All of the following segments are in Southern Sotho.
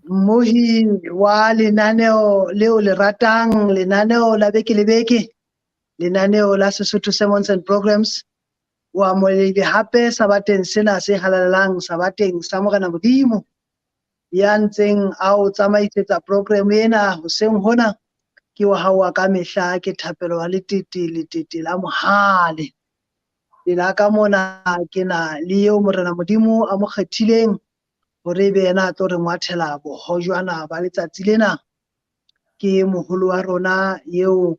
Mmohi wa lenaneo leo le ratang, lenaneo la beke le beke, lenaneo la Sesotho Sermons and Programs, o amohelehile hape sabateng sena se halalelang, sabateng sa Morena Modimo, ya ntseng a o tsamaisetsa program ena hoseng hona ke wa hao wa ka mehla, ke Thapelo wa Letete, Letete la Mohale. Pela ka mona ke na le eo Morena Modimo a mo kgethileng hore ebe yena a tlo re ngwathela bohojwana ba letsatsi lena. Ke moholo wa rona eo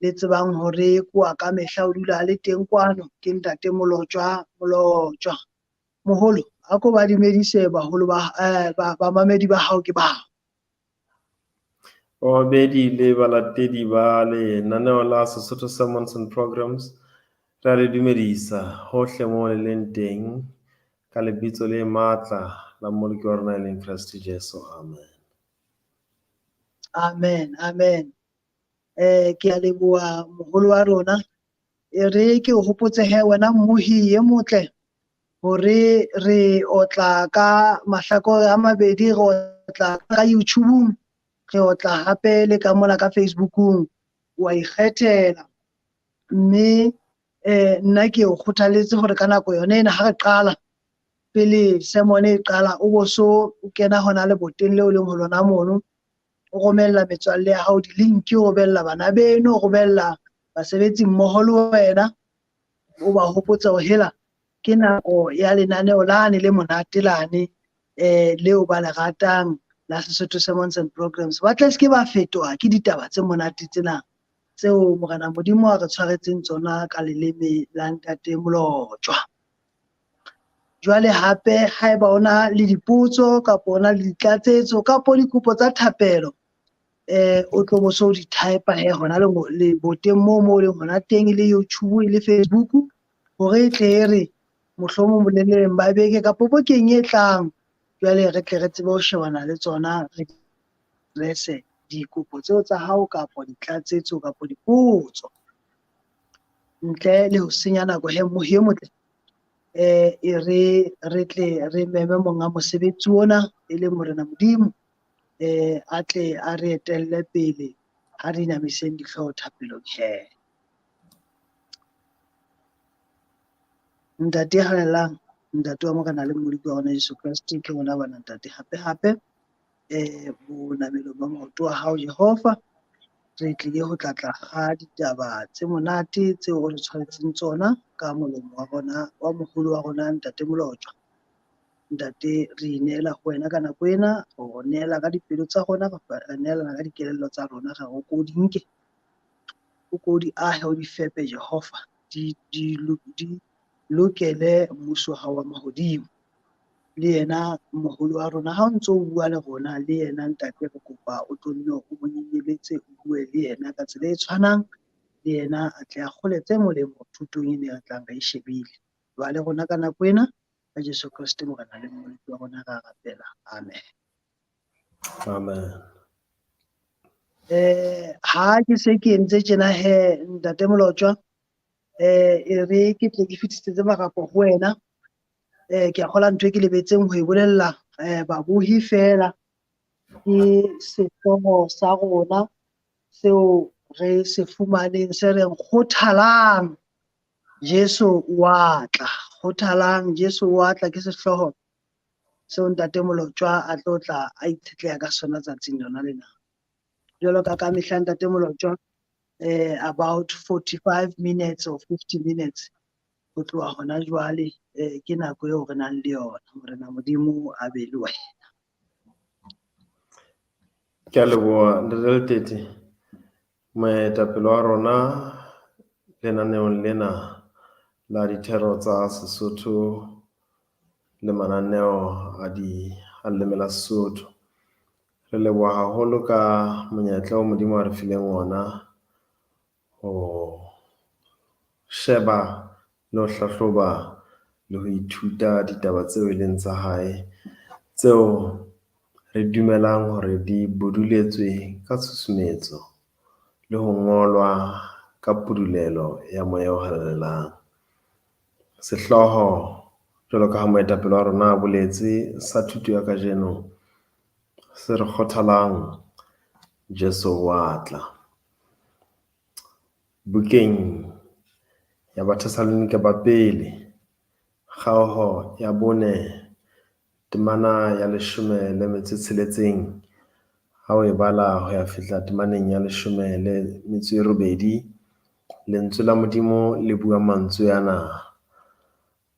le tsebang hore kwa ka mehla o dula a le teng kwano, ke Ntate Molotjwa Molotjwa. Moholo, a ko ba dumedise baholo ba bamamedi ba hao ke bao. Babamedi le balatedi ba lenaneo la Sesotho Sermons and Programs, re a le dumedisa hohle moo le leng teng ka lebitso le matla la Mmoloki wa rona e leng Kreste Jesu. Amen. Amen, amen. Ke a leboha moholo wa rona. E re ke o hopotse he wena mmohi e motle hore re otla ka mahlakore a mabedi, re otla ka YouTube-ung, re otla hape le ka mona ka Facebookung. Wa ikgethela. Mme nna ke o kgothaletse hore ka nako yone ena ha re qala, pele sermon e qala, o bo so o kena hona leboteng leo leng ho lona mono, o romella metswalle ya hao di-link, o romella bana beno, o romella basebetsi mmoho le wena, o ba hopotsa hore hela ke nako ya lenaneo lane le monate lane leo ba le ratang la Sesotho Sermons and Programs. Ba tle se ke ba fetoha ke ditaba tse monate tsena tseo Morena Modimo a re tshwaretseng tsona ka leleme la Ntate Molotjwa. Jwale hape haeba o na le dipotso kapa o na le ditlatsetso kapa dikopo tsa thapelo, o tlo bo so di type he hona le leboteng moo mo leng hona teng, e le YouTube e le Facebook, hore e tle e re mohlomong boleleng ba beke kapa bokeng e tlang, jwale re tle re tsebe ho shebana le tsona, re address dikopo tseo tsa hao kapa ditlatsetso kapa dipotso. Ntle le ho senya nako he mmohi e motle, e re re tle re meme monga mosebetsi ona e leng Morena Modimo, a tle a re etelle pele ha re inamiseng dihlooho thapelong he. Ntate ya halalelang, Ntate wa Morena le Mmoloki wa rona Jesu Kreste, ke rona bana Ntate hape hape, bonamelong ba maoto a hao Jehova, re tlile ho tlatla ga ditaba tse monate tseo o re tshwaretseng tsona ka molomo wa rona wa moholo wa rona Ntate Molotjwa. Ntate, re ineela ho wena ka nako ena, re o neela ka dipelo tsa rona, re neelana ka dikelello tsa rona, re re o ko di nke, o ko di ahe, o di fepe Jehova, di lokele mmuso wa hao wa mahodimo. Le yena moholo wa rona, ha o ntso o bua le rona, le yena Ntate, re kopa o tlo nne o mo nyenyeletse, o bue le yena ka tsela e tshwanang, le yena a tle a kgole tse molemo thutong ena e re tlang re e shebile. Ba le rona ka nako ena, ka Jesu Kreste Morena le Mmoloki wa rona ra rapela. Amen. Amen. Ha ke se ke entse tjena he Ntate Molotjwa, e re ke tle ke fetisetse marapo ho wena. Ke a kgola ntho e ke lebetseng ho e bolella babohi fela ke sehlooho sa rona seo re se fumaneng se reng kgothalang Jesu wa tla. Kgothalang Jesu wa tla ke sehlooho seo Ntate Molotjwa a tlo tla a itshetleha ka sona tsatsing lona lena. Jwalo ka ka mehla Ntate Molotjwa, about 45 minutes or 50 minutes ho tloha hona jwale, ke nako eo re nang le yona. Morena Modimo a be le wena. Ke a leboha Ntate Letete, moetapele wa rona lenaneong lena la dithero tsa Sesotho le mananeo a di a leleme la Sesotho. Re leboha haholo ka monyetla o Modimo a re fileng ona ho sheba le ho hlahloba le ho ithuta ditaba tseo e leng tsa hae, tseo re dumelang hore di buduletswe ka tshusumetso le ho ngolwa ka pudulelo ya Moya o Halalelang. Sehlooho, jwalo ka ha moetapele wa rona a boletse, sa thuto ya kajeno Se re kgothalang Jesu wa tla. Bukeng ya Bathesalonika ba pele, kgaoho ya 4, temana ya 16, ha o e bala ho ya fihla temaneng ya 18, lentswe la Modimo le bua mantswe ana.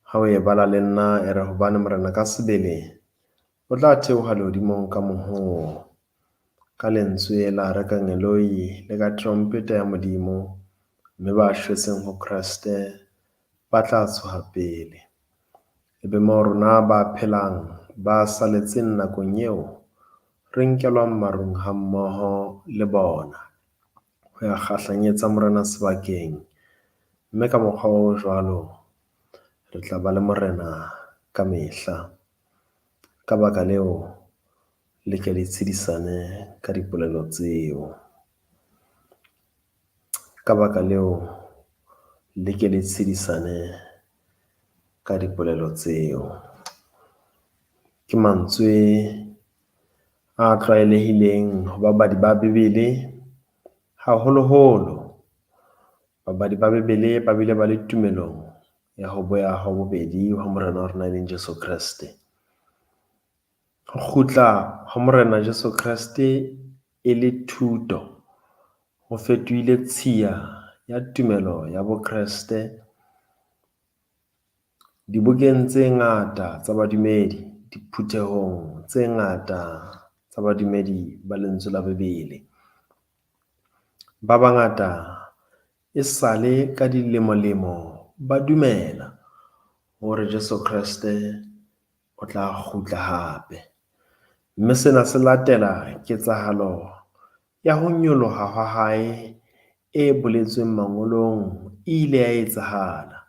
Ha o e bala le nna e re hobane Morena ka sebele o tla theoha lehodimong ka mohoo, ka lentswe la rakangeloi le ka terompeta ya Modimo, mme ba shwetseng ho Kreste ba tla tsoha pele. Ebe moo rona ba phelang, ba saletseng nakong eo, re nkelwang marung hammoho le bona, ho ya kgahlanyetsa Morena sebakeng, mme ka mokgwa o jwalo re tla ba le Morena ka mehla. Ka baka leo, le ke le tshedisane ka dipolelo tseo. Ka baka leo, le ke le tshedisane ka dipolelo tseo. Ke mantswe a tlwaelehileng ho babadi ba Bebele, haholoholo babadi ba Bebele ba bile ba le tumelong ya ho boya ha bobedi ha Morena wa rona e leng Jesu Kreste. Ho kgutla ha Morena Jesu Kreste e le thuto, ho fetohile tshiya ya tumelo ya bo Kreste dibokeng tse ngata tsa badumedi, diphuthehong tse ngata tsa badumedi ba lentswe la Bebele. Ba bangata e sale ka dilemolemo ba dumela hore Jesu Kreste o tla kgutla hape. Mme sena se latela ketsahalo ya ho nyoloha ha hae e boletsweng mangolong e ile ya etsahala.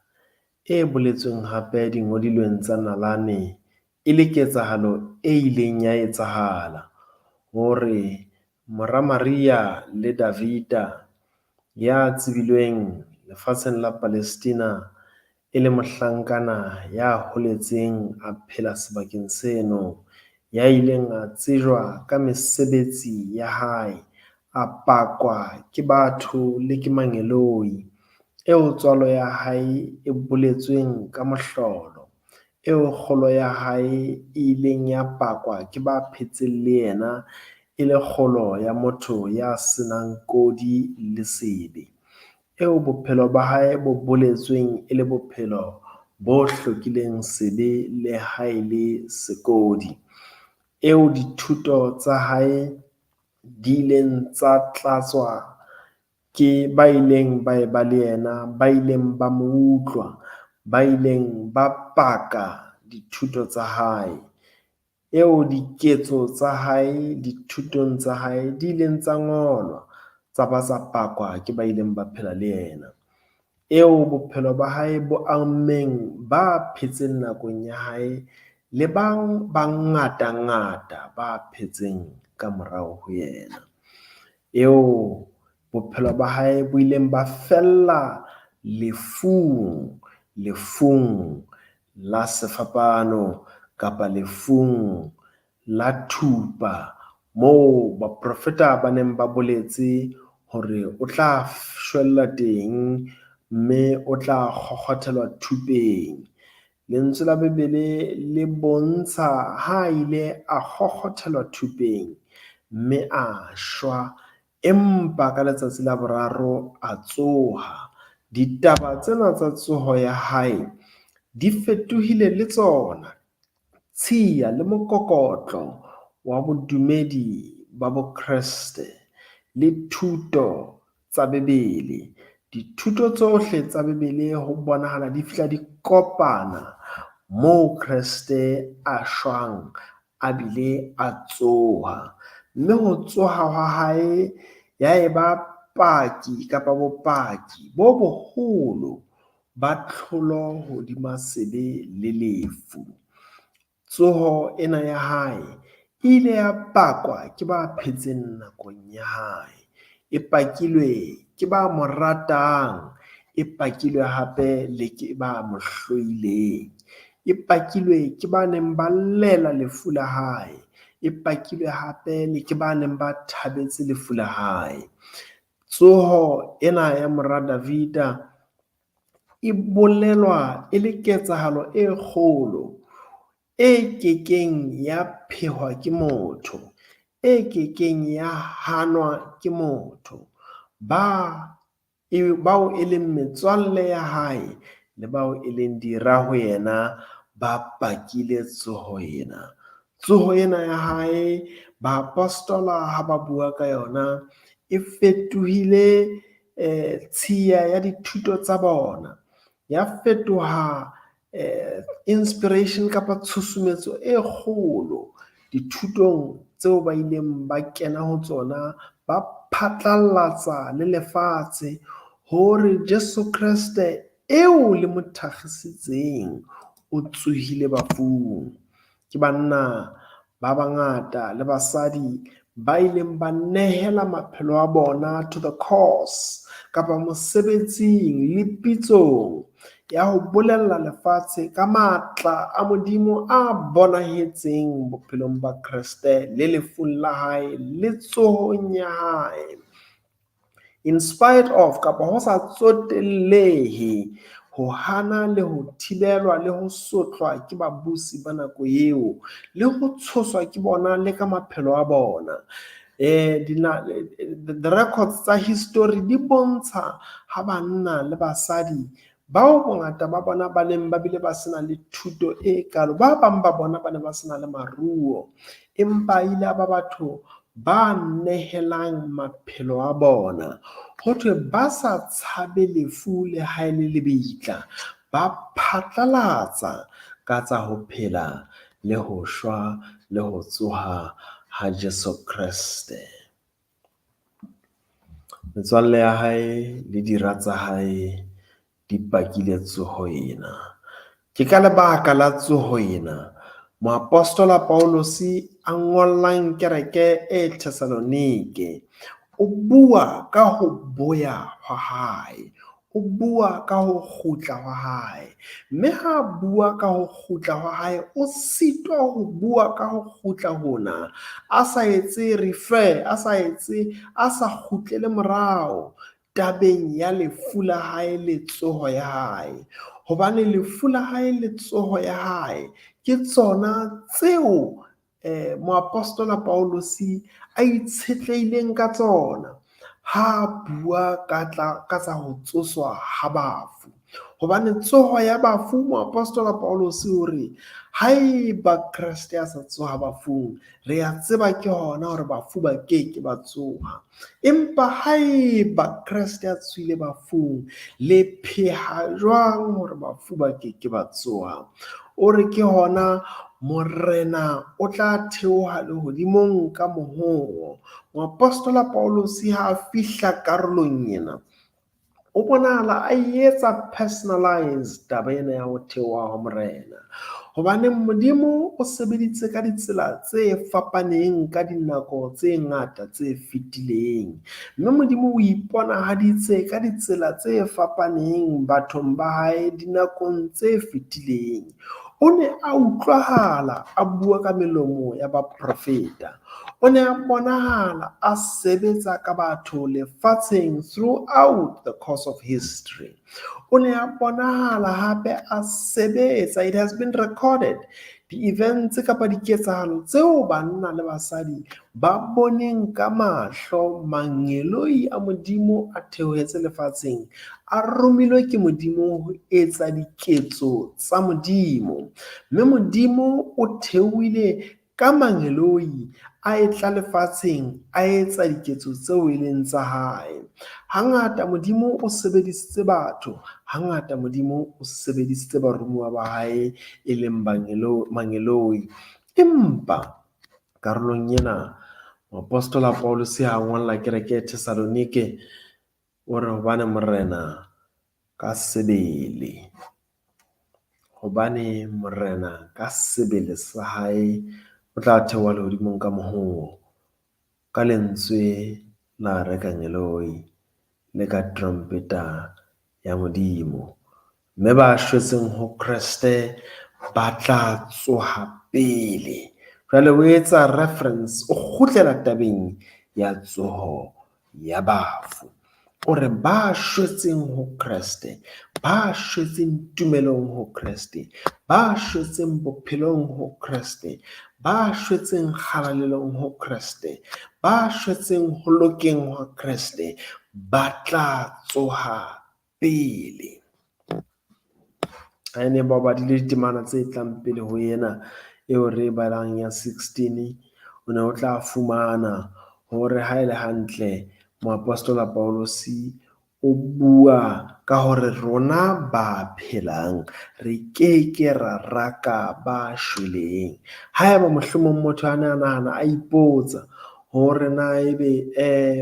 E boletsweng hape dingodilweng tsa nalane e le ketsahalo e ileng ya etsahala hore mora Maria le Davida ya tsebilweng lefatsheng la Palestina e le mohlankana ya holetseng a phela sebakeng seno, ya ileng a tsejwa ka mesebetsi ya hae, a pakwa ke batho le ke mangeloi, eo tswalo ya hae e boletsweng ka mohlolo, eo kgolo ya hae e ileng ya pakwa ke ba phetseng le yena e le kgolo ya motho ya senang kodi le sebe, eo bophelo ba hae bo boletsweng e le bophelo bo hlwekileng sebe le ha e le sekodi, eo dithuto tsa hae di ileng tsa tlatswa ke ba ileng ba eba le yena, ba ileng ba mo utlwa, ba ileng ba paka dithuto tsa hae, eo diketso tsa hae dithutong tsa hae di ileng tsa ngolwa, tsa ba tsa pakwa ke ba ileng ba phela le yena, eo bophelo ba hae bo ammeng ba phetseng nakong ya hae le bang ba ngatangata ba phetseng ka morao ho yena, eo bophelo ba hae bo ileng ba fella lefung, lefung la sefapano kapa lefung la thupa moo baprofeta ba neng ba boletse hore o tla shwella teng mme o tla kgokgothelwa thupeng. Lentswe la Bebele le bontsha ha ile a kgokgothelwa thupeng mme a shwa, empa ka letsatsi la boraro a tsoha. Ditaba tsena tsa tsoho ya hae di fetohile le tsona tshiya le mokokotlo wa bodumedi ba Bokreste le thuto tsa Bebele. Dithuto tsohle tsa Bebele ho bonahala di fihla di kopana moo Kreste a shwang a bile a tsoha. Mme ho tsoha ha hae ya eba paki kapa bopaki bo boholo ba tlholo hodima sebe le lefu. Tsoho ena ya hae e ile ya pakwa ke ba phetseng nakong ya hae, e pakilwe ke ba mo ratang, e pakilwe hape le ke ba mo hloileng, e pakilwe ke ba neng ba llela lefu la hae. E pakilwe hape le ke ba neng ba thabetse lefu la hae. Tsoho ena ya mora Davida e bolelwa e le ketsahalo e kgolo e ke keng ya phehwa ke motho, e ke keng ya hanwa ke motho. Ba bao e leng metswalle ya hae le bao e leng dira ho yena ba pakile tsoho ena. Tsoho ena ya hae, baapostola ha ba bua ka yona, e fetohile tshiya ya dithuto tsa bona, ya fetoha inspiration kapa tshusumetso e kgolo dithutong tseo ba ileng ba kena ho tsona, ba phatlallatsa le lefatshe hore Jesu Kreste eo le mo thakgisitseng o tsohile bafung. Ke banna ba bangata le basadi ba ileng ba nehela maphelo a bona to the cause kapa mosebetsing le pitsong ya ho bolella lefatshe ka matla a Modimo a bonahetseng bophelong ba Kreste le lefung la hae le tsohong ya hae. In spite of kapa ho sa tsotellehe ho hana le ho thibelwa le ho sotlwa ke babusi ba nako eo le ho tshoswa ke bona le ka maphelo a bona. The records tsa history di bontsha ha banna le basadi bao bongata ba bona ba neng ba bile ba sena le thuto e kalo, ba bang ba bona ba ne ba sena le maruo, empa ile ba batho ba nehelang maphelo a bona. Ho thwe ba sa tshabe lefu le ha e le lebitla, ba phatlalatsa ka tsa ho phela le ho shwa le ho tsoha ha Jesu Kreste. Metswalle ya hae le dira tsa hae di pakile tsoho ena. Ke ka lebaka la tsoho ena moapostola Pauluse a ngollang kereke e Thessalonike. O bua ka ho boya hwa hae, o bua ka ho kgutla hwa hae, mme ha a bua ka ho kgutla hwa hae o sitwa ho bua ka ho kgutla hona a sa etse refer, a sa etse, a sa kgutlele morao tabeng ya lefu la hae le tsoho ya hae, hobane lefu la hae le tsoho ya hae ke tsona tseo moapostola Pauluse a itshetlehileng ka tsona ha a bua ka tsa ho tsoswa ha bafu. Hobane tsoho ya bafu, moapostola Pauluse o re haeba Kreste a sa tsoha bafung, re a tseba ke hona hore bafu ba ke ke ba tsoha. Empa haeba Kreste a tsohile bafung, le pheha jwang hore bafu ba ke ke ba tsoha? O re ke hona Morena o tla theoha lehodimong ka mohoo. Moapostola Pauluse ha a fihla karolong ena, o bonahala a etsa personalize taba ena ya ho theoha ha Morena. Hobane Modimo o sebeditse ka ditsela tse fapaneng ka dinako tse ngata tse fetileng. Mme Modimo o iponahaditse ka ditsela tse fapaneng bathong ba hae dinakong tse fetileng. O ne a utlwahala a bua ka melomo ya baprofeta. O ne a bonahala a sebetsa ka batho lefatsheng throughout the course of history. O ne a bonahala hape a sebetsa, it has been recorded, di-events kapa diketsahalo tseo banna le basadi ba boneng ka mahlo mangeloi a Modimo a theohetse lefatsheng, a romilwe ke Modimo ho etsa diketso tsa Modimo. Mme Modimo o theohile ka mangeloi a etla lefatsheng a etsa diketso tseo e leng tsa hae. Hangata Modimo o sebedisitse batho, hangata Modimo o sebedisitse baromuwa ba hae e leng mangeloi. Empa karolong ena moapostola Pauluse ha ngolla kereke e Thessalonike o re hobane Morena ka sebele, hobane Morena ka sebele sa hae o tla theoha lehodimong ka mohoo, ka lentswe la rekangeloi le ka trompeta ya Modimo, mme ba shwetseng ho Kreste ba tla tsoha pele. Jwale o etsa reference, o kgutlela tabeng ya tsoho ya bafu. O re ba shwetseng ho Kreste, ba shwetseng tumelong ho Kreste, ba shwetseng bophelong ho Kreste, ba shwetseng kgalalelong ho Kreste, ba shwetseng ho lokeng ho Kreste, ba tla tsoha pele. Ha e ne ba badile ditemana tse tlang pele ho ena eo re e balang ya 16, o ne o tla fumana hore ha e le hantle moapostola Paulus o bua ka hore rona ba phelang re keke ra raka ba shweleng. Haeba mohlomong motho a ne a nahana a ipotsa hore na ebe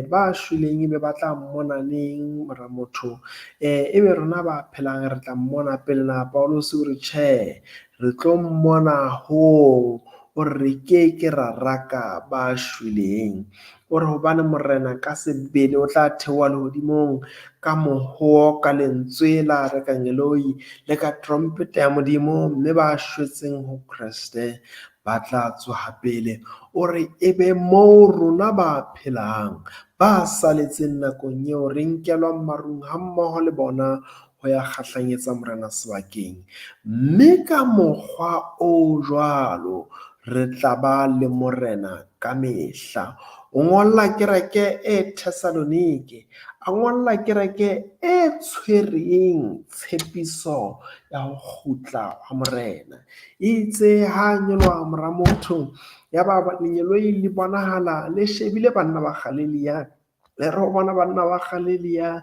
ba shweleng ebe ba tla mmona neng mora motho, ebe rona ba phelang re tla mmona pele na? Paulus o re tjhe, re tlo mmona hoo, o re re keke ra raka ba shweleng. O re hobane Morena ka sebele o tla theoha lehodimong ka mohoo, ka lentswe la rekangeloi le ka trompete ya Modimo, mme ba shwetseng ho Kreste ba tla tsoha pele. O re ebe moo rona ba phelang, ba saletseng nakong eo re nkelwang marung hammoho le bona ho ya kgahlanyetsa Morena sebakeng. Mme ka mokgwa o jwalo re tla ba le Morena kamehla. O ngolla kereke e Thessalonike, a ngolla kereke e tshwereng tshepiso ya ho kgutla ha Morena. Itse ha nyoloha mora motho, ya ba lengeloi le bonahala le shebile banna ba Galilea, le re ho bona banna ba Galilea,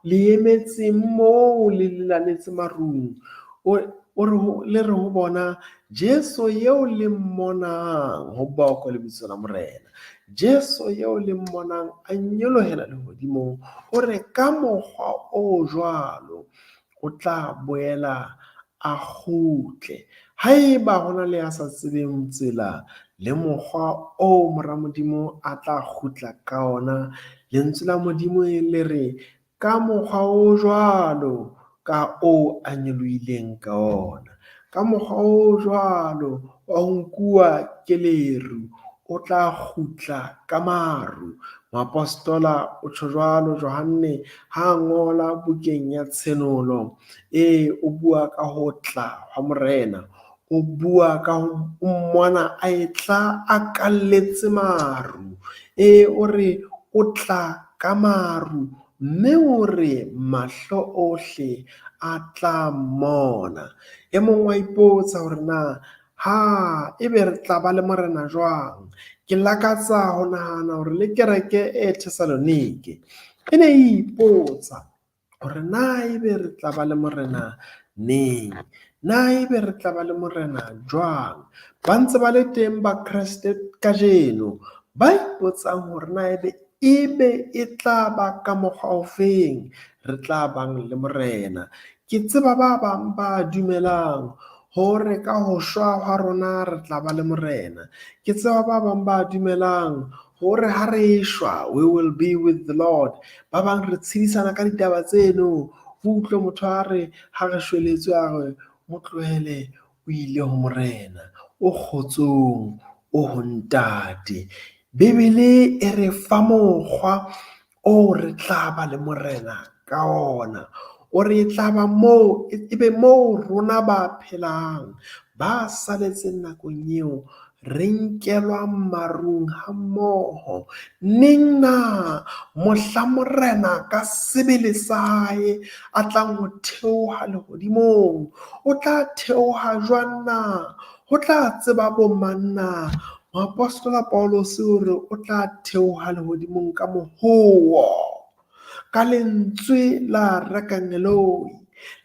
le emetse moo le lelaletse marung. O re le re ho bona, Jesu eo le mmonang, ho bokwe lebitso la Morena. Jesu eo le mmonang a nyolohela lehodimong, o re ka mokgwa o jwalo o tla boela a kgutle. Haeba hona le ya sa tsebeng tsela le mokgwa o mora Modimo a tla kgutla ka ona, lentswe la Modimo le re ka mokgwa o jwalo ka o a nyolohileng ka ona, ka mokgwa o jwalo wa ho nkuwa ke leru, o tla kgutla ka maru. Moapostola o tjho jwalo Johanne ha ngola bukeng ya Tshenolo. O bua ka ho tla ha Morena, o bua ka ho mmona a etla a kalletse maru. O re o tla ka maru, mme o re mahlo ohle a tla mmona. E mong wa ipotsa hore na ha ebe re tla ba le Morena jwang. Ke lakatsa ho nahana hore le kereke e Thessalonike e ne e ipotsa hore na ebe re tla ba le Morena neng, na ebe re tla ba le Morena jwang. Ba ntse ba le teng ba Kreste kajeno ba ipotsang hore na ebe e tla ba ka mokgwa ofeng re tla bang le Morena. Ke tseba ba bang ba dumelang hore ka ho shwa hwa rona re tla ba le Morena. Ke tseba ba bang ba dumelang hore ha re shwa we will be with the Lord. Ba bang re tshedisana ka ditaba tseno, o utlwe motho a re ha re shweletswe a re mo tlohele o ile ho Morena, o kgotsong, o ho Ntate. Bibele e re fa mokgwa o re tla ba le Morena ka ona. O re tla ba moo, ebe moo rona ba phelang, ba saletseng nakong eo, re nkelwa marung hammoho. Neng na mohla Morena ka sebele sa hae a tlang ho theoha lehodimong? O tla theoha jwang na? Ho tla tseba bo mang na? Moapostola Paulus o re o tla theoha lehodimong ka mohoo, ka lentswe la rekangeloi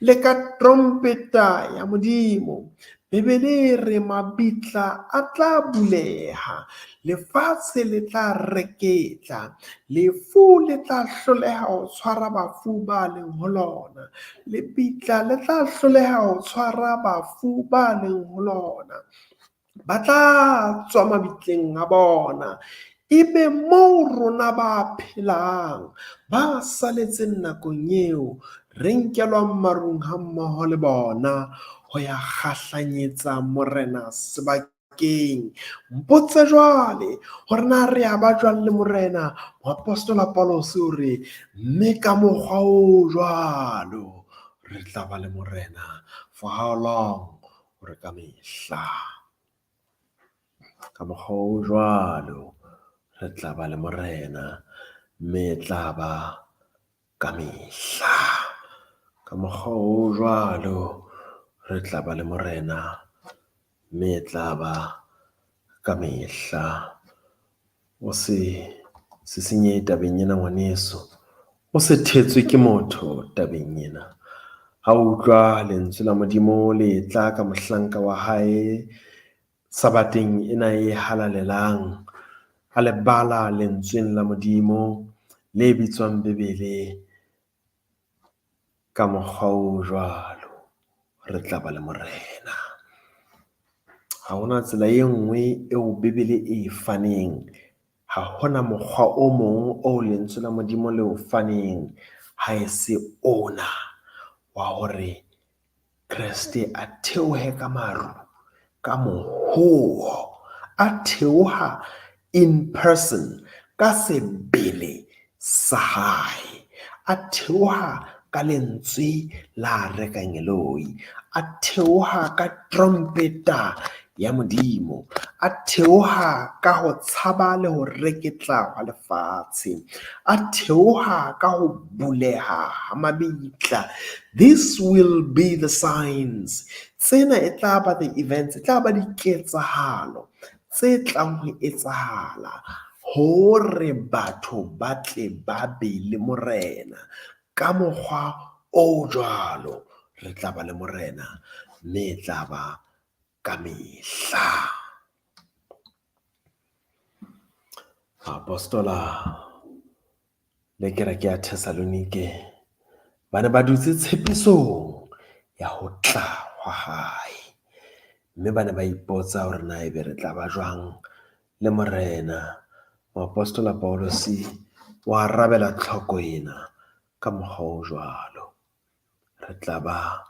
le ka trompeta ya Modimo. Bibele e re mabitla a tla buleha, lefatshe le tla reketla, lefu le tla hloleha ho tshwara bafu ba leng ho lona, lebitla le tla hloleha ho tshwara bafu ba leng ho lona. Ba tla tswa mabitleng a bona, ebe moo rona ba phelang, ba saletseng nakong eo, re nkelwang marung hammoho le bona ho ya kgahlanyetsa Morena sebakeng. Keng. Mpotse jwale hore na re ya ba jwang le Morena. Moapostola Paulose o re, mme ka mokgwa o jwalo re tla ba le Morena. For how long? O re ka mehla. Ka mokgwa o jwalo re tla ba le Morena, mme e tla ba ka mehla. Ka mokgwa o jwalo re tla ba le Morena, mme e tla ba ka mehla. O se sisinyehe tabeng ena ngwaneso, o se thetswe ke motho tabeng ena. Ha o utlwa lentswe la Modimo le tla ka mohlanka wa hae sabateng ena e halalelang, a le bala lentsweng la Modimo le bitswang Bebele, ka mokgwa o jwalo re tla ba le Morena. Ha hona tsela e nngwe eo Bebele e faneng, ha hona mokgwa o mong o lentswe la Modimo le o faneng ha e se ona wa hore Kreste a theohe ka maru, ka mohoho, a theoha in person, ka sebele sa hae, a theoha ka lentswe la rekangeloi, a theoha ka trompeta ya Modimo, a theoha ka ho tshaba le ho reketla hwa lefatshe, a theoha ka ho buleha ha mabitla. This will be the signs. Tsena e tla ba the events, e tla ba diketsahalo tse tlang ho etsahala hore batho ba tle ba be le Morena. Ka mokgwa o jwalo re tla ba le Morena, mme e tla ba ka mehla. Apostola le kereke ya Thessalonike ba ne ba dutse tshepisong ya ho tla hwa hae, mme ba ne ba ipotsa hore na ebe re tla ba jwang le Morena. Moapostola Paulose o arabela tlhoko ena ka mokgwa o jwalo, re tla ba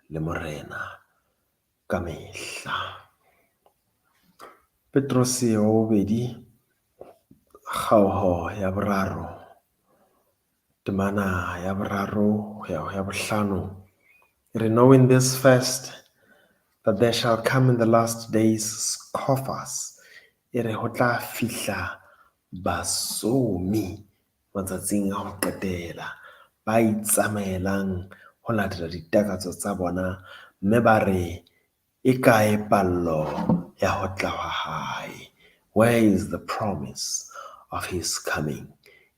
le Morena ka mehla. Petrose wa bobedi, kgaoho ya boraro, temana ya boraro ho ya ho ya bohlano, e re, knowing this first, that there shall come in the last days scoffers, e re ho tla fihla basomi matsatsing a ho qetela, ba itsamaelang ho latela ditakatso tsa bona, mme ba re, e kae pallo ya ho tla hwa hae? Where is the promise of his coming?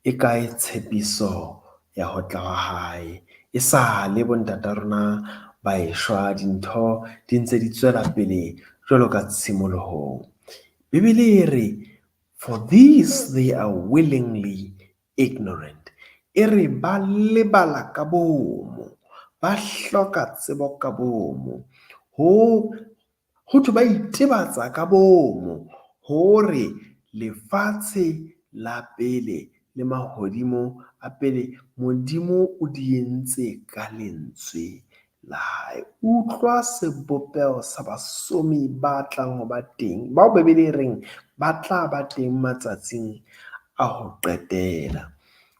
E kae tshepiso ya ho tla hwa hae? E sale bontata rona ba eshwa, dintho di ntse di tswela pele jwalo ka tshimolohong. Bibele e re, for these they are willingly ignorant. E re ba lebala ka bomo, ba hloka tsebo ka bomo. Ho thwe ba itebatsa ka bomo hore lefatshe la pele le mahodimo a pele Modimo o di entse ka lentswe la hae. Utlwa sebopeho sa basomi ba tlang ho ba teng, bao Bibele e reng ba tla ba teng matsatsing a ho qetela.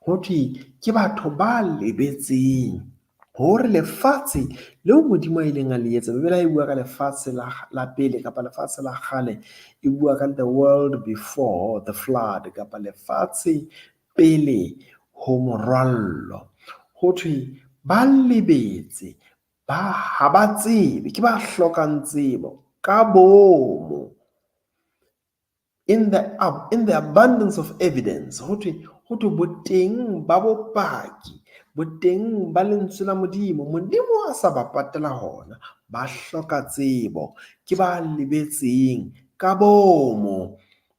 Ho thwe ke batho ba lebetseng hore lefatshe leo Modimo a ileng a le etsa, Bibele ha e bua ka lefatshe la pele kapa lefatshe la kgale, e bua ka the world before the flood kapa lefatshe pele ho morwallo. Ho thwe ba lebetse, ba ha ba tsebe, ke ba hlokang tsebo ka bomo. In the abundance of evidence, ho thwe boteng ba bopaki, boteng ba lentswe la Modimo, Modimo a sa ba patela hona, ba hloka tsebo, ke ba lebetseng ka bomo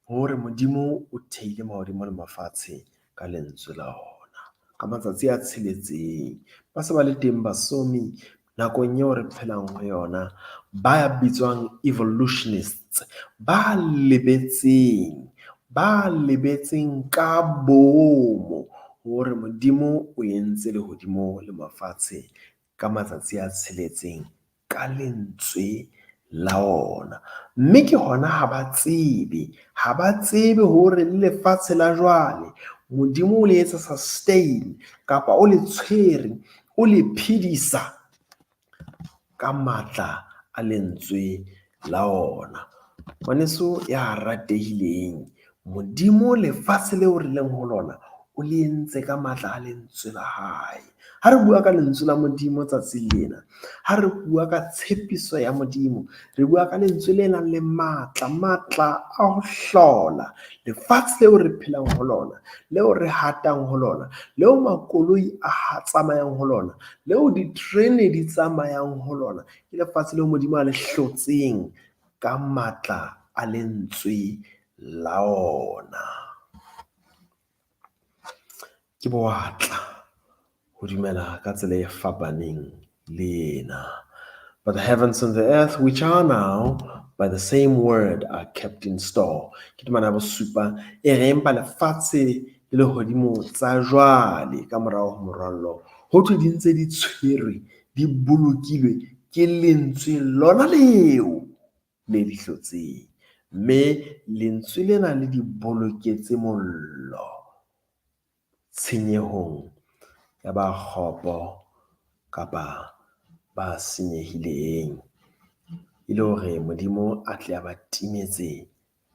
hore Modimo o theile mahodimo le mafatshe ka lentswe la ona. Ka matsatsi a tsheletseng, ba se ba le teng basomi nakong eo re phelang ho yona, ba bitswang evolutionists, ba lebetseng ka bomo hore Modimo o entse lehodimo le mafatshe ka matsatsi a tsheletseng ka lentswe la ona. Mme ke hona ha ba tsebe, ha ba tsebe hore le lefatshe la jwale Modimo o le etsa sustain kapa o le tshwere, o le phedisa ka matla a lentswe la ona. Ngwaneso ya ratehileng, Modimo lefatshe leo re leng ho lona o le entse ka matla a lentswe la hae. Ha re bua ka lentswe la Modimo tsatsing lena, ha re bua ka tshepiso ya Modimo, re bua ka lentswe le nang le matla, matla a ho hlola lefatshe leo re phelang ho lona, leo re hatang ho lona, leo makoloi a tsamayang ho lona, leo diterene di tsamayang ho lona. Ke lefatshe leo Modimo a le hlotseng ka matla a lentswe la ona. Ke bowatla ho dumela ka tsela e fapaneng le ena. But the heavens and the earth, which are now by the same word, are kept in store. Ke temana ya bosupa e re empa lefatshe le lehodimo tsa jwale ka morao ho morwallo ho thwe di ntse di tshwerwe, di bolokilwe ke lentswe lona leo le di hlotseng. Mme lentswe lena le di boloketse mollo tshenyehong ya ba kgopo kapa ba senyehileng, e le hore Modimo a tle a ba timetse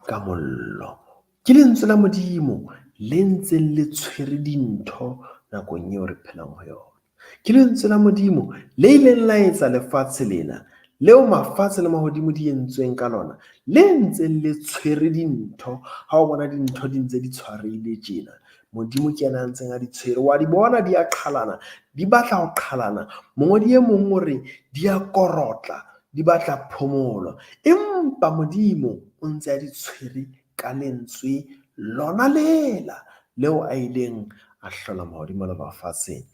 ka mollo. Ke lentswe la Modimo le ntseng le tshwere dintho nakong eo re phelang ho yona. Ke lentswe la Modimo le ileng la etsa lefatshe lena, leo mafatshe le mahodimo di entsweng ka lona, le ntseng le tshwere dintho. Ha o bona dintho di ntse di tshwarehile tjena, Modimo ke yena a ntseng a di tshwere. Wa di bona di a qhalana, di batla ho qhalana. Mongodi e mong o re di a korotla, di batla phomolo. Empa Modimo o ntse a di tshwere ka lentswe lona lela leo a ileng a hlola mahodimo le mafatshe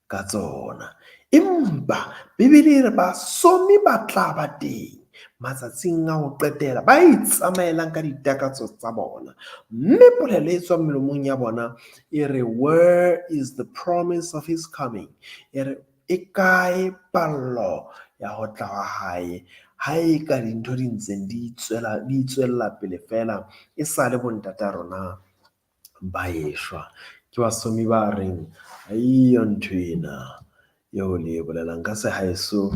ka tsona. Empa Bibele e re basomi ba tla ba teng matsatsing a ho qetela, ba itsamaelang ka ditakatso tsa bona. Mme polelo e tswang melomong ya bona e re, where is the promise of his coming? E re, e kae pallo ya ho tla ha hae? Ha e ka dintho di ntseng di tswella pele fela e sale bontata rona ba eshwa. Ke basomi ba reng ha eyo ntho ena eo le e bolelang ka sehaeso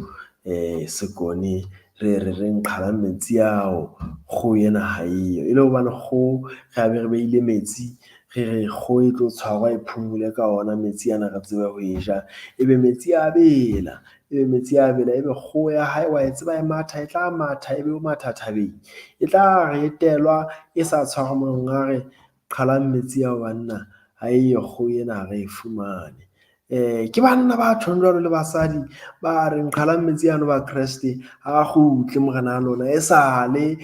sekone re re re nqhalang metsi ao, kgoho ena ha eyo. E le hobane kgoho re be re beile metsi, re re kgoho e tlo tshwarwa e phumule ka ona metsi ana re tsebe ho e ja. Ebe metsi a bela, ebe metsi a bela, ebe kgoho ya hae wa e tseba e matha, e tla matha ebe o matha thabeng. E tla re etelwa e sa tshwarwa monga re qhalang metsi ao banna, ha eyo kgoho ena ha re e fumane. Ke banna ba tjhong jwalo le basadi ba reng qhalang metsi ano ba Kreste ha kgutle morena a lona e sale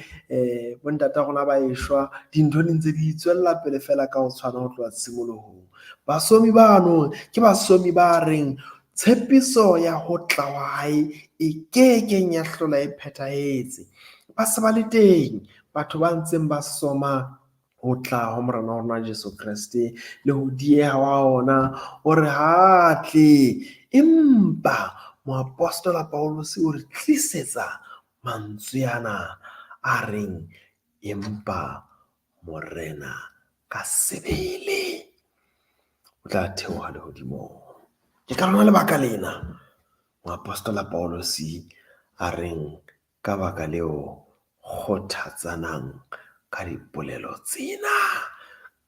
bontata rona ba eshwa, dintho di ntse di tswella pele fela ka ho tshwana ho tloha tshimolohong. Basomi bano ke basomi ba reng tshepiso ya ho tla wa hae e kekeng ya hlola e phethahetse. Ba se ba le teng batho ba ntseng ba soma ho tla ho morena wa rona Jesu Kreste le ho dieha wa ona hore ha tle. Empa moapostola Paulus o re tlisetsa mantswe ana a reng empa morena ka sebele o tla theoha lehodimong. Ke ka lona lebaka lena moapostola Paulus a reng ka baka leo kgothatsanang ka dipolelo tsena.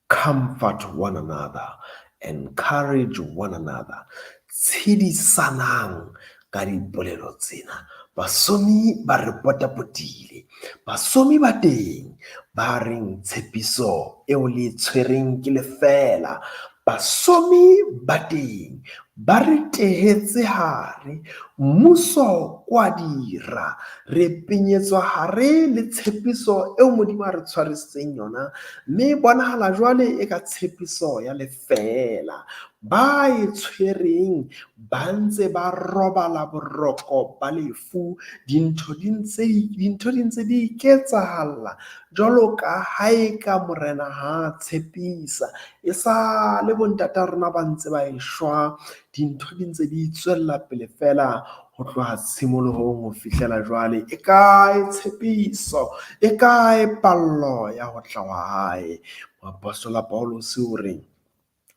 Comfort one another, encourage one another, tshedisanang ka dipolelo tsena. Basomi ba re potapotile, basomi ba teng ba reng tshepiso eo le tshwereng ke lefeela. Basomi ba teng ba re tehetse hare, mmuso kwa dira, re penyetswa hare le tshepiso eo Modimo a re tshwarisitseng yona, mme bonahala jwale e ka tshepiso ya lefeela. Ba e tshwereng ba ntse ba robala boroko ba lefu, dintho di ntse di iketsahalla jwalo ka ha e ka morena ha tshepisa. E sale bontata rona ba ntse ba eshwa, dintho di ntse di tswella pele fela ho tloha tshimolohong ho fihlela jwale. E kae tshepiso? E kae pallo ya ho tla wa hae? Moapostola Paulus o re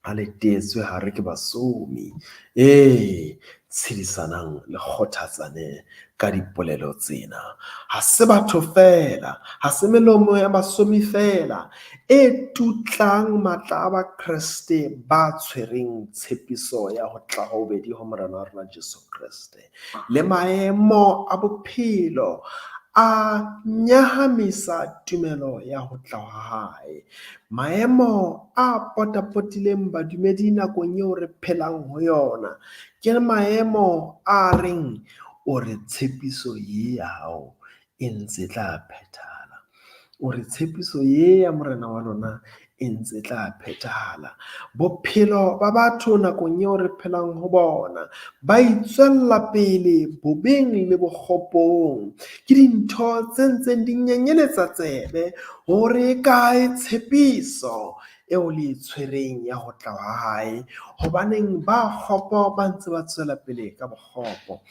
a le teetswe hare ke basomi. Ee, tshedisanang le kgothatsane ka dipolelo tsena. Ha se batho feela, ha se melomo ya basomi feela e tutlang matla a Bakreste ba tshwereng tshepiso ya ho tla ho bobedi ho Morena wa rona Jesu Kreste. Le maemo a bophelo a nyahamisa tumelo ya ho tla ha hae. Maemo a potapotileng badumedi nakong eo re phelang ho yona ke maemo a reng o re tshepiso ye ya hao e ntse tla phethahala. O re tshepiso ye ya Morena wa lona e ntse tla phethahala. Bophelo ba batho nakong eo re phelang ho bona ba itswella pele bobeng le bokgopong. Ke dintho tse ntseng di nyenyeletsa tsebe hore e kae tshepiso eo le e tshwereng ya ho tla ha hae. Hobaneng ba kgopo ba ntse ba tswela pele ka bokgopo.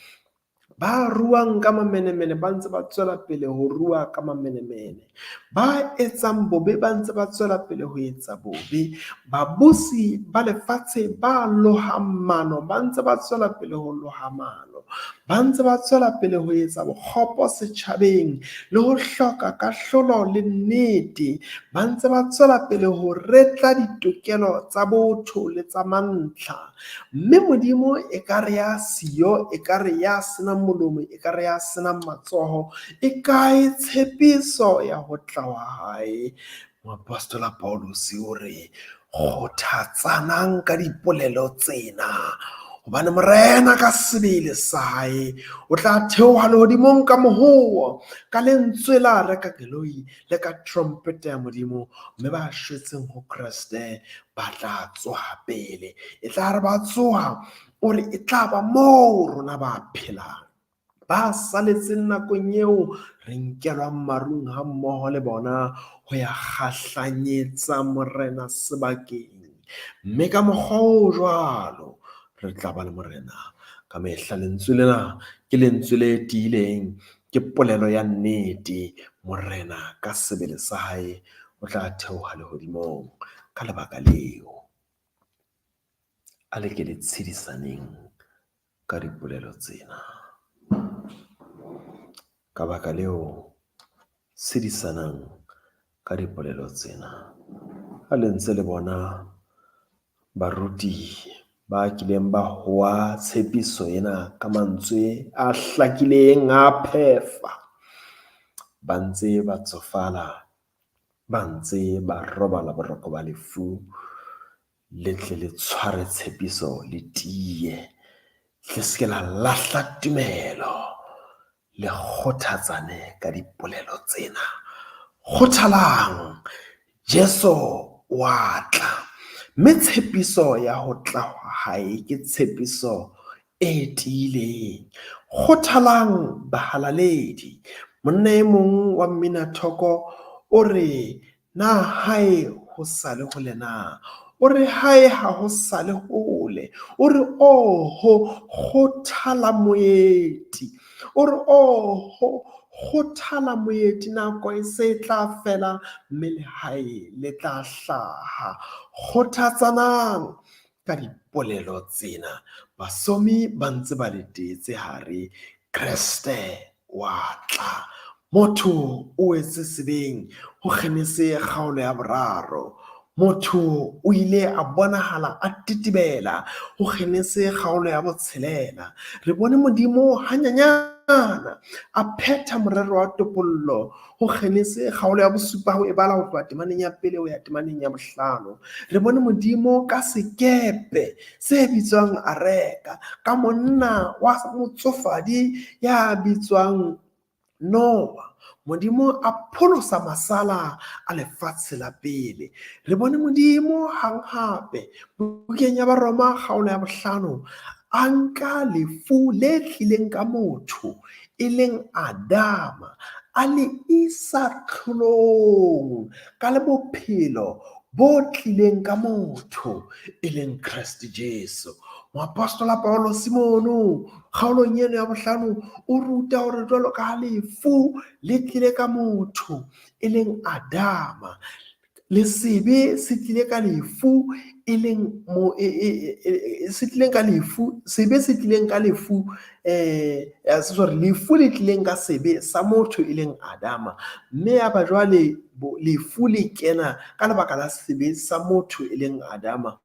Ba ruang ka mamenemene ba ntse ba tswela pele ho rua ka mamenemene. Ba etsang bobe ba ntse ba tswela pele ho etsa bobe. Babusi ba lefatshe ba lohang mano ba ntse ba tswela pele ho loha mano. Ba ntse ba tswela pele ho etsa bokgopo setjhabeng le ho hloka kahlolo le nnete. Ba ntse ba tswela pele ho retla ditokelo tsa botho le tsa mantlha. Mme Modimo ekare ya siyo, ekare ya senang molomo, ekare ya senang matsoho, e kae tshepiso ya ho tla wa hae? Moapostola Paulus o re kgothatsanang ka dipolelo tsena, hobane Morena ka sebele sa hae o tla theoha lehodimong ka mohoo, ka lentswe la reka keloi le ka trompete ya Modimo, mme ba shwetseng ho Kreste ba tla tsoha pele. E tla re ba tsoha, o re e tla ba moo rona ba phelang. Ba saletseng nakong eo re nkelwang marung ha mmoho le bona ho ya kgahlanyetsa Morena sebakeng. Mme ka mokgwa o jwalo re tla ba le Morena ka mehla. Lentswe lena ke lentswe le tiileng, ke polelo ya nnete. Morena ka sebele sa hae o tla theoha lehodimong. Ka lebaka leo, a le ke le tshedisaneng ka dipolelo tsena. Ka baka leo, tshedisanang ka dipolelo tsena. Ha le ntse le bona baruti ba kileng ba hoa tshepiso ena ka mantswe a hlakileng a phefa, ba ntse ba tsofala, ba ntse ba robala boroko ba lefu, le tle le tshware tshepiso le tiye, le se ke la lahla tumelo, le kgothatsane ka dipolelo tsena. Kgothalang, Jesu wa tla. Mme tshepiso ya ho tla ha hae ke tshepiso e tiileng. Kgothalang bahalaledi. Monna e mong wa mminathoko o re na hae ho sale hole na? O re hae ha ho sale hole. O re oho kgothala moeti. O re oho kgothala moeti, nako e se e tla fela mme lehae le tla hlaha. Kgothatsanang ka dipolelo tsena. Basomi ba ntse ba le teetse hare. Kreste wa tla. Motho o wetse sebeng ho Genese kgaolo ya 3. Motho o ile a bonahala a tetebela ho Genese kgaolo ya 6. Re bone Modimo hanyanyana a phetha morero wa topollo ho Genese kgaolo ya 7 ho e bala ho tloha temaneng ya 1 ho ya temaneng ya 5. Re bone Modimo ka sekepe se bitswang areka, ka monna wa motsofadi ya bitswang Noah. Modimo a pholosa masala a lefatshe la pele. Re bone Modimo hang hape bukeng ya Baroma kgaolo ya 5 a nka lefu le tlileng ka motho e leng Adama, a le isa tlholong ka le bophelo bo tlileng ka motho e leng Kreste Jesu. Moapostola Paulose mono kgaolong eno ya bohlano o ruta hore jwalo ka ha lefu le tlile ka motho e leng Adama, le sebe se tlile ka lefu e leng mo se tlileng ka lefu, sebe se tlileng ka lefu sorry, lefu le tlileng ka sebe sa motho e leng Adama, mme ya ba jwale lefu le kena ka lebaka la sebe sa motho e leng Adama.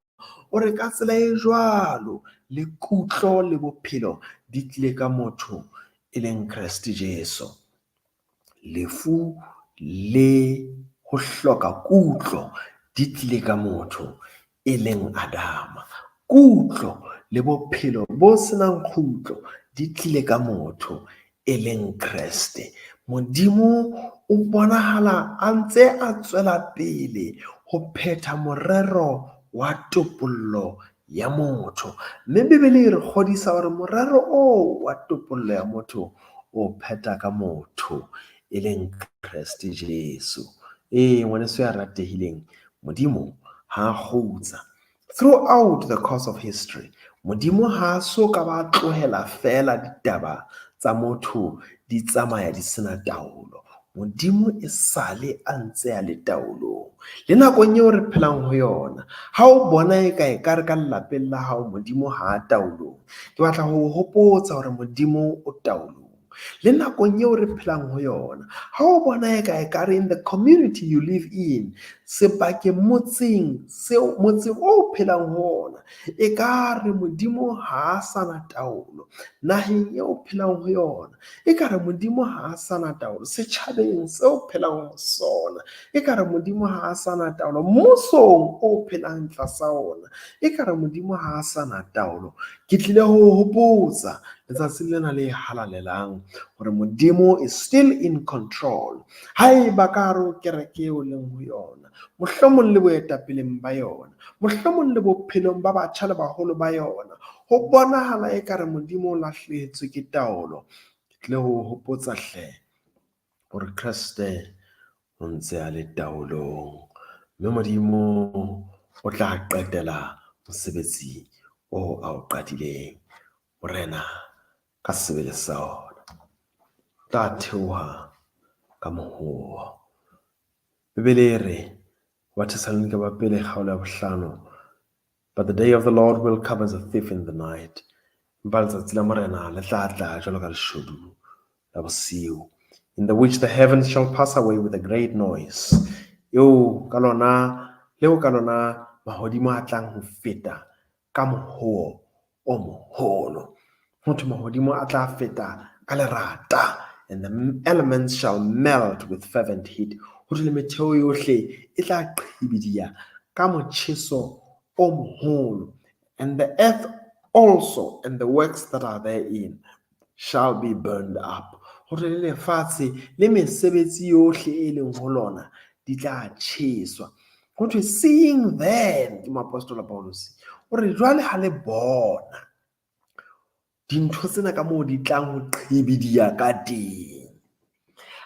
O re ka tsela e jwalo le kutlo le bophelo di tlile ka motho e leng Kreste Jesu. Lefu le ho hloka kutlo di tlile ka motho e leng Adama. Kutlo le bophelo bo senang kgutlo di tlile ka motho e leng Kreste. Modimo o bonahala a ntse a tswela pele ho phetha morero wa topollo ya motho. Mme Bibele e re kgodisa hore morero oo wa topollo ya motho o phetha ka motho e leng Kreste Jesu. Ee, ngwaneso ya ratehileng, Modimo ha a kgutsa. Throughout the course of history, Modimo ha a so ka ba tlohela feela ditaba tsa motho di tsamaya di sena taolo. Modimo e sale a ntse a le taolong. Le nakong eo re phelang ho yona, ha o bona eka ekare ka lelapeng la hao Modimo ha a taolong, ke batla ho o hopotsa hore Modimo o taolong. Le nakong eo re phelang ho yona, ha o bona eka ekare in the community you live in, sebakeng motseng seo motseng o phelang ho ona, ekare Modimo ha a sana taolo. Naheng eo phelang ho yona, ekare Modimo ha a sana taolo. Setjhabeng seo phelang ho sona, ekare Modimo ha a sana taolo. Mmusong o phelang tlasa ona, ekare Modimo ha a sana taolo. Ke tlile ho hopotsa letsatsing lena le halalelang hore Modimo is still in control. Haeba ka hare ho kereke eo leng ho yona, mohlomong le boetapeleng ba yona, mohlomong le bophelong ba batjha le baholo ba yona, ho bonahala ekare Modimo o lahlehetswe ke taolo. Ke tlile ho hopotsa hle hore Kreste o ntse a le taolong, mme Modimo o tla qetela mosebetsi o a o qadileng. Morena ka sebele sa ona tla theoha ka mohoo. Bibele e re Bathessalonika ba pele kgaolo ya bohlano, but the day of the Lord will come as a thief in the night. Empa letsatsi la Morena le tla tla jwalo ka leshodu la bosiu, in the which the heavens shall pass away with a great noise. Eo ka lona, leo ka lona mahodimo a tlang ho feta ka mohoo o moholo. Ho thwe mahodimo a tla feta ka lerata, and the elements shall melt with fervent heat. Ho thwe le metheo yohle e tla qhibidiya ka motjheso o moholo. And the earth also and the works that are therein shall be burned up. Ho thwe le lefatshe le mesebetsi yohle e leng ho lona di tla tjheswa. Ho thwe seeing then, ke moapostola Paulus, o re jwale ha le bona dintho tsena ka moo di tlang ho qhibidiya ka teng,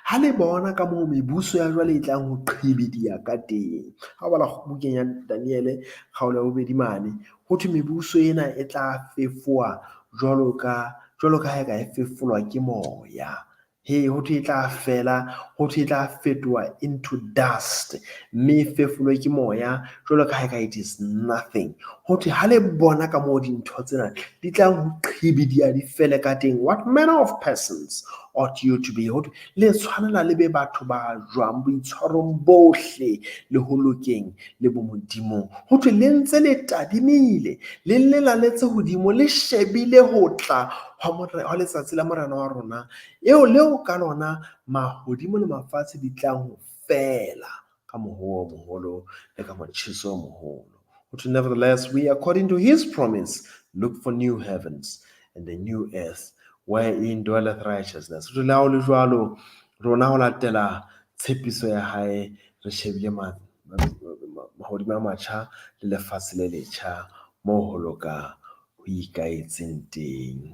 ha le bona ka moo mebuso ya jwale e tlang ho qhibidiya ka teng. Ha o bala bukeng ya Daniele kgaolo ya bobedi mane, ho thwe mebuso ena e tla fefowa jwalo ka ha eka e fefolwa ke moya. He, ho thwe e tla fela, ho thwe e tla fetoha into dust, mme e fefolwe ke moya jwalo ka ha eka it is nothing. Ho thwe ha le bona ka moo dintho tsena di tlang ho qhibidiya di fele ka teng, what manner of persons ought you to be? Ho thwe le tshwanela le be batho ba jwang boitshwarong bohle le ho lokeng le bomodimong. Ho thwe le ntse le tadimile, le lelaletse hodimo, le shebile ho tla hwa letsatsi la Morena wa rona, eo leo ka lona mahodimo le mafatshe di tlang ho fela ka mohoo o moholo le ka motjheso o moholo. Ho thwe nevertheless, we according to his promise look for new heavens and a new earth wherein dwelleth righteousness. Ho thwe le ha ho le jwalo, rona ho latela tshepiso ya hae re shebile mahodimo a matjha le lefatshe le letjha moo ho loka ho ikaetseng teng.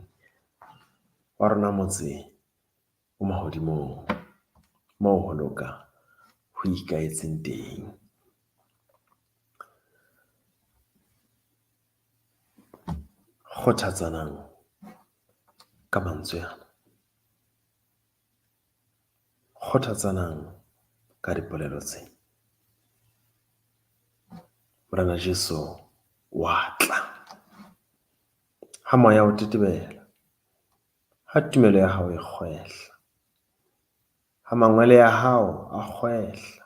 Wa rona motse o mahodimong moo ho loka ho ikaetseng teng. Kgothatsanang ka mantswe ana. Kgothatsanang ka dipolelo tse. Morena Jesu wa tla. Ha moya o tetebela, ha tumelo ya hao e kgwehla, ha mangwele a hao a kgwehla,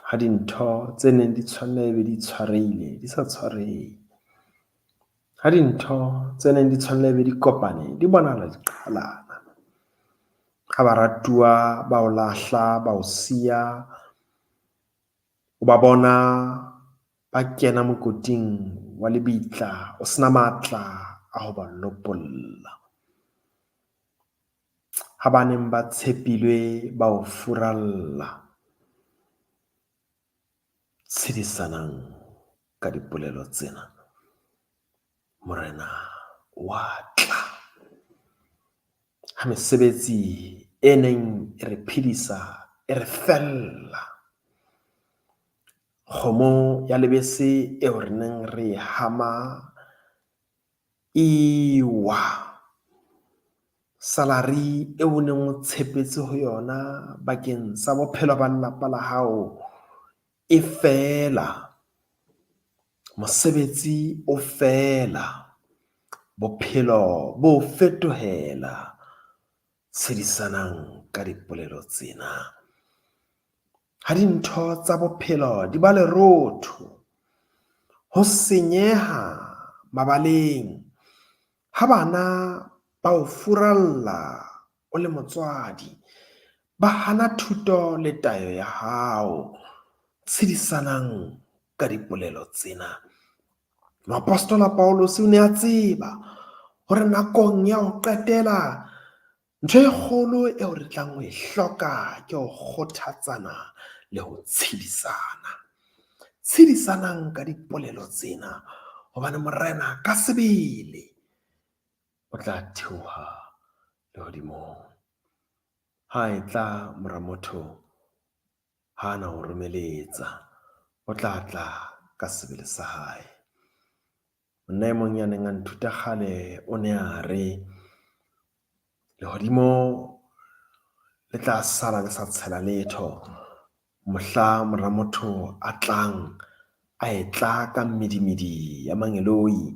ha dintho tse neng di tshwanela ebe di tshwarehile di sa tshwarehe, ha dintho tse neng di tshwanela ebe di kopane di bonahala di qhalana, ha baratuwa ba o lahla, ba o siya, o ba bona ba kena mokoting wa lebitla, o sena matla a ho ba lopolla. Ha ba neng ba tshepilwe ba o furalla, tshedisanang ka dipolelo tsena. Morena wa tla. Ha mesebetsi e neng e re phedisa e re fella, kgomo ya lebese eo re neng re e hama e wa. Salary eo o neng o tshepetse ho yona bakeng sa bophelo ba lelapa la hao e fela. Mosebetsi o fela. Bophelo bo fetohela. Tshedisanang ka dipolelo tsena. Ha dintho tsa bophelo di ba lerotho, ho senyeha mabaleng, ha bana ba o furalla o le motswadi, ba hana thuto le tayo ya hao. Tshedisanang ka dipolelo tsena. Moapostola Paulus o ne a tseba hore nakong ya ho qetela ntho e kgolo eo re tlang ho e hloka ke ho kgothatsana le ho tshedisana. Tshedisanang ka dipolelo tsena hobane Morena ka sebele o tla theoha lehodimong. Ha e tla mora motho ha na ho romeletsa, o tla tla ka sebele sa hae. Monna e mong ya neng a nthuta kgale o ne a re lehodimo le tla sala le sa tshela letho mohla mora motho a tlang a etla ka mmedimedi ya mangeloi.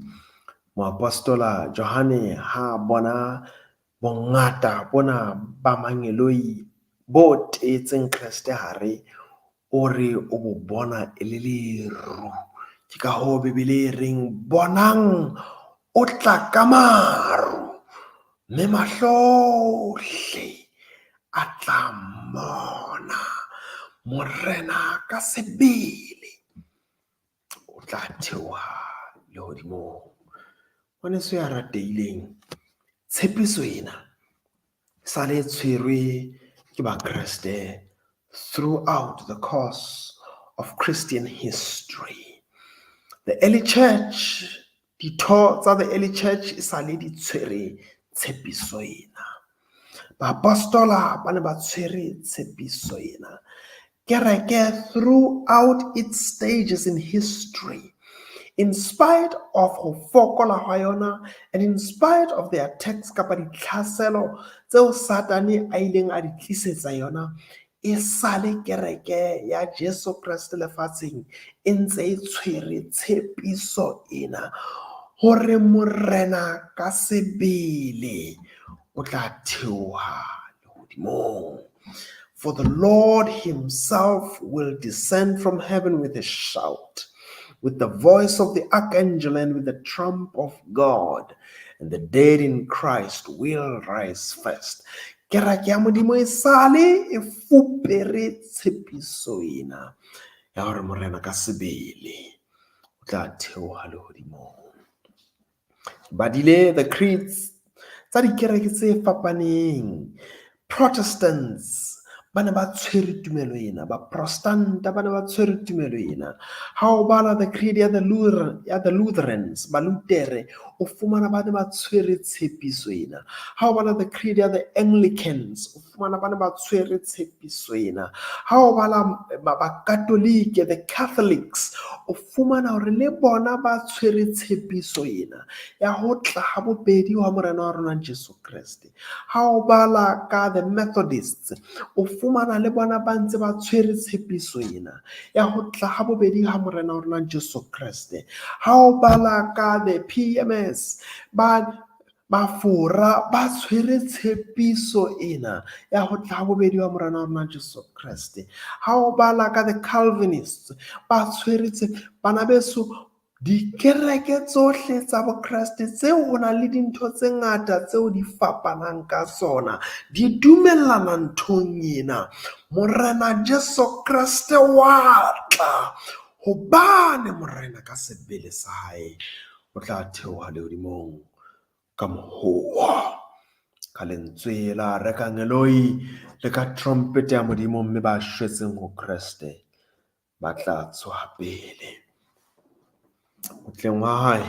Moapostola Johane ha bona bongata bona ba mangeloi bo teetseng Kreste hare, o re o bo bona e le leru. Ke ka hoo Bibele e reng bonang o tla ka maru, mme mahlo ohle a tla mmona. Morena ka sebele o tla theoha lehodimong. Ngwaneso ya ratehileng, tshepiso ena sale e tshwerwe ke Bakreste throughout the course of Christian history. The early church, ditho tsa the early church e sale di tshwere tshepiso ena. Baapostola ba ne ba tshwere tshepiso ena. Kereke throughout its stages in history, in spite of ho fokola hwa yona and in spite of the attacks kapa ditlhaselo tseo Satane a ileng a di tlisetsa yona, e sale kereke ya Jesu Kreste lefatsheng e ntse e tshwere tshepiso ena hore Morena ka sebele o tla theoha lehodimong. For the Lord himself will descend from heaven with a shout, with the voice of the archangel and with the trump of God, and the dead in Christ will rise first. Kereke ya Modimo e sale e fupere tshepiso ena ya hore Morena ka sebele o tla theoha lehodimong. Badile the creeds tsa dikereke tse fapaneng, Protestants, Ba ne ba tshwere tumelo ena, Baprostanta ba ne ba tshwere tumelo ena. Ha o bala the creed ya the Lutherans, Balutere, o fumana ba ne ba tshwere tshepiso ena. Ha o bala the creed ya the Anglicans, o fumana ba ne ba tshwere tshepiso ena. Ha o bala Bakatolike, the Catholics, o fumana hore le bona ba tshwere tshepiso ena ya ho tla ha bobedi wa Morena wa rona Jesu Kreste. Ha o bala ka the Methodists, o fumana le bona ba ntse ba tshwere tshepiso ena ya ho tla ha bobedi ha Morena wa rona Jesu Kreste. Ha o bala ka the PMS, ba Bafora ba tshwere tshepiso ena ya ho tla ha bobedi wa Morena wa rona Jesu Kreste. Ha o bala ka the Calvinists, ba tshwere bana beso, dikereke tsohle tsa Bokreste tseo ho nang le dintho tse ngata tseo di fapanang ka tsona, di dumellana nthong ena. Morena Jesu Kreste wa tla, hobane Morena ka sebele sa hae o tla theoha lehodimong ka mohowa, ka lentswe la rekangeloi le ka trompete ya Modimo, mme ba shwetseng ho Kreste ba tla tsoha pele. Ho tleng hwa hae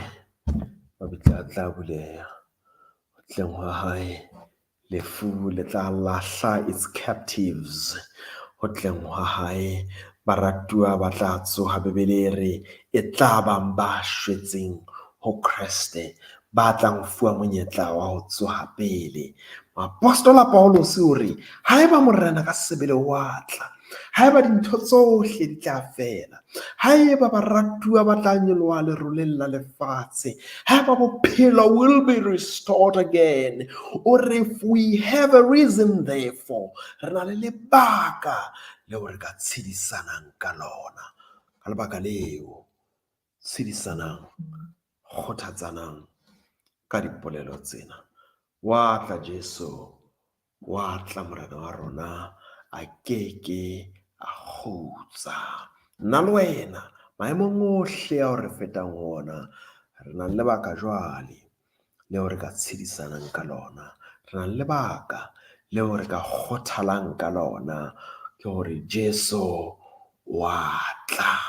mabitla a tla buleha, ho tleng hwa hae lefu le tla lahla its captives, ho tleng hwa hae baratuwa ba tla tsoha. Bibele e re e tla bang ba shwetseng ho Kreste ba tlang ho fuwa monyetla wa ho tsoha pele. Moapostola Paulus o re haeba Morena ka sebele wa tla, haeba dintho tsohle di tla fela, haeba baratuwa ba tla nyoloha leroleng la lefatshe, haeba bophelo will be restored again, o re if we have a reason therefore, re na le lebaka leo re ka tshedisanang ka lona. Ka lebaka leo, tshedisanang, kgothatsanang ka dipolelo tsena. Wa tla Jesu, wa tla Morena wa rona, a keke a kgutsa. Nna le wena, maemong ohle ao re fetang ho ona, re na le lebaka jwale leo re ka tshedisanang ka lona. Re na le lebaka leo re ka kgothalang ka lona, ke hore Jesu wa tla.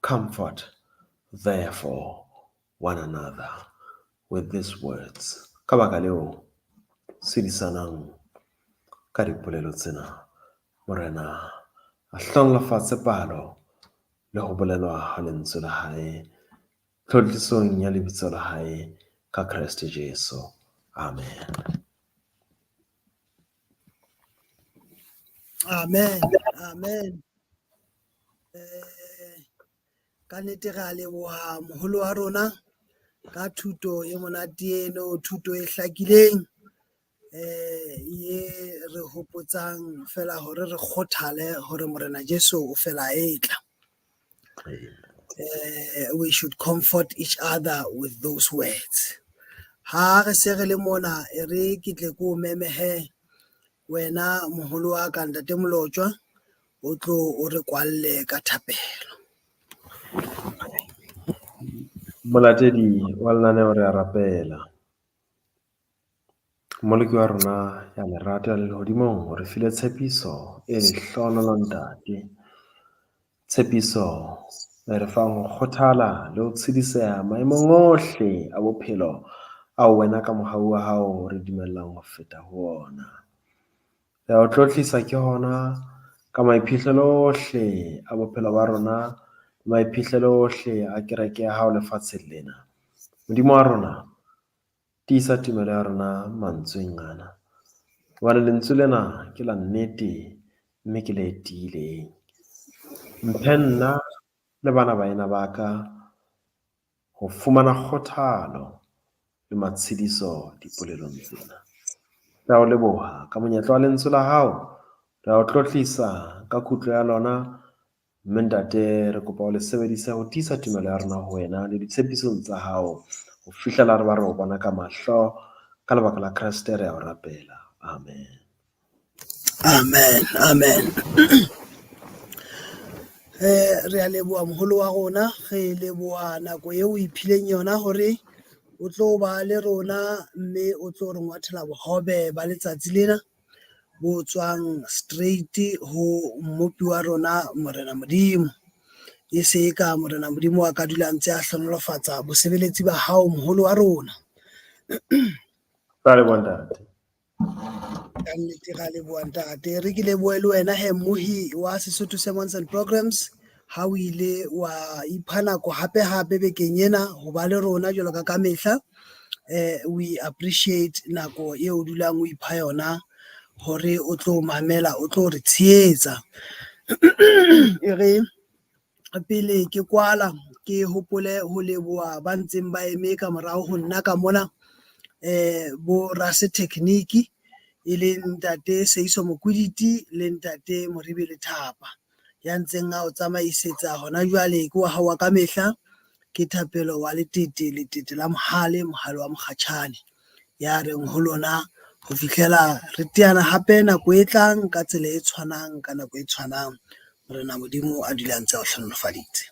Comfort therefore one another with these words. Ka baka leo, tshedisanang ka dipolelo tsena. Morena a hlohonolofatse palo le ho bolelwa ha lentswe la hae tlotlisong ya lebitso la hae ka Kreste Jesu. Amen. Amen. Amen. Ka nnete re a leboha moholo wa rona ka thuto e monate eno, thuto e hlakileng, ye re hopotsang fela hore re kgothale hore Morena Jesu o fela e tla. We should comfort each other with those words. Ha re se re le mona, e re ke tle ko memehe wena moholo wa ka Ntate Molotjwa, o tlo o re kwalle ka thapelo. Molatedi wa lenaneo, re a rapela. Mmoloki wa rona ya lerato ya lehodimong, o re file tshepiso e lehlohonolo Ntate. Tshepiso e re fang ho kgothala le ho tshediseha maemong ohle a bophelo ao wena ka mohau wa hao re dumellang ho feta ho ona. Re a o tlotlisa ke hona ka maiphihlelo ohle a bophelo ba rona, maiphihlelo ohle a kereke ya hao lefatsheng lena. Modimo wa rona, tiisa tumelo ya rona mantsweng ana, hobane lentswe lena ke la nnete mme ke le tiileng. Mphe nna le bana baena ba ka ho fumana kgothalo le matshediso dipolelong tsena. Re a o leboha ka monyetla wa lentswe la hao, re a o tlotlisa ka kutlo ya lona, mme Ntate re kopa o le sebedise ho tiisa tumelo ya rona ho wena le ditshepisong tsa hao ho fihlela re ba re o bona ka mahlo. Ka lebaka la Kreste re a o rapela. Amen. Amen. Amen. Re a leboha moholo wa rona, re leboha nako eo o iphileng yona hore o tlo ba le rona mme o tlo re ngwathela bohobe ba letsatsi lena. bo tswang straight ho mmopi wa rona Morena Modimo. E se eka Morena Modimo a ka dula ntse a hlohonolofatsa bosebeletsi ba hao moholo wa rona. Ra leboha, ntate. Ka nnete ra leboha, ntate. Re ke lebohe le wena he, mmohi wa Sesotho Sermons and Programs, ha o ile wa ipha nako hape hape bekeng ena ho ba le rona jwalo ka ka mehla. We appreciate nako eo o dulang o ipha yona hore o tlo mamela, o tlo re tshehetsa. E re pele ke kwala, ke hopole ho leboha ba ntseng ba eme ka morao ho nna ka mona, bo rasetechnique, e leng ntate Seiso Mokwiditi le ntate Moribe Lethapa. Ya ntseng a o tsamaisetsa hona jwale ke wa hao wa kamehla, ke Thapelo wa Letete, Letete la Mohale, Mohale wa Mokgatjhane, ya reng ho lona ho fihlela re teana hape nako e tlang ka tsela e tshwanang ka nako e tshwanang. Morena Modimo a dula ntse a o hlohonolofaditse.